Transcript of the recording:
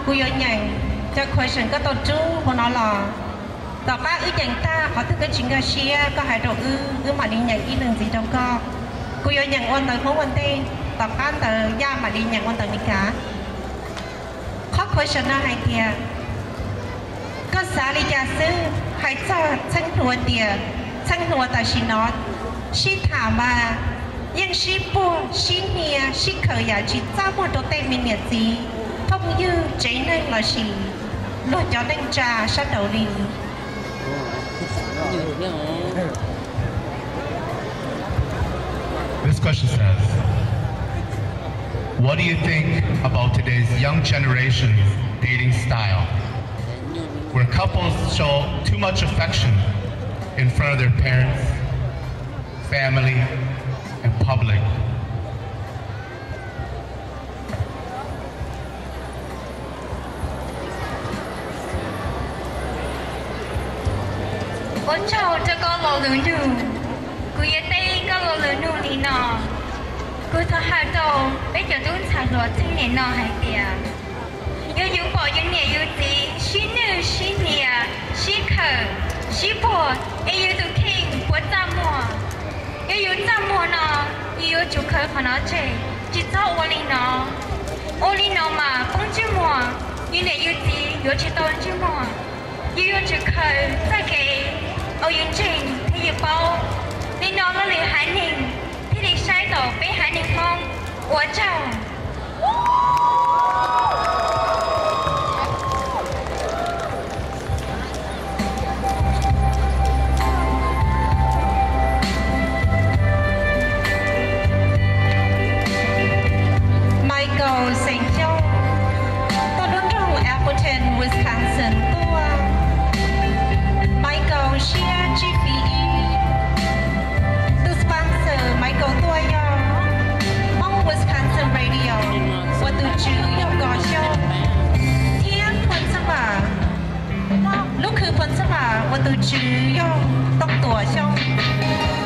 Kuv yuav nyeem cov question koj tau rub hauv no los, tom qab wb nyeem tag qhov twg koj tsis nkag siab koj hais rau wb, wb mam li nyeem ib leeg ntxiv rau koj. Kuv yuav nyeem ua ntawv Hmoob ua ntej, tom qab ntawd Yaj mam li nyeem ua ntawv Meskas. Qhov question no hais tias, koj xav li cas xwb hais txog txheej hlua tias, txheej hlua tam sim no sib tham mas yeej sib puag sib hnia sib khaws yam tsis txaj muag rau tej me niam txiv phooj ywg tsev neeg lossis luag cov neej tsa sab nraud li. This question says, what do you think about today's young generation's dating style, where couples show too much affection in front of their parents, family, and public? Ua tsaug rau koj lo lus nug. Kuv yuav teb koj lo lus nug li no. Kuv thov hais rau peb cov tub ntxhais hluas txheej niam no hais tias, yog yus pom yus niam yus txiv sib nwj sib hnia, sib khaws, sib puag, es yus tus kheej puas txaj muag? Yog yus txaj muag no, yus yuav tsum khaws qhov no tseg, tsis txhob ua li no. Ua li no mas poob ntsej muag, yus niam yus txiv yuav tsis tau ntsej muag. Yus yuav tsum khaws txoj kev uas yus ntseeg thiab yus paub. Li no lub lwm haiv neeg thiaj li saib tau peb haiv neeg Hmoob. Ua tsaug. Michael Xeem Xyooj tuaj lub nroog Appleton, Wisconsin tuaj. Michael siab tsib fiv ib. Tus sponsor Michael tuaj yog Hmoob Wisconsin Radio uas tus tswv yog Kos Xyooj, thiab Phoo Xab Vam, lub khw Phoo Xab Vam uas tus tswv yog Tooj Tuam Xyooj.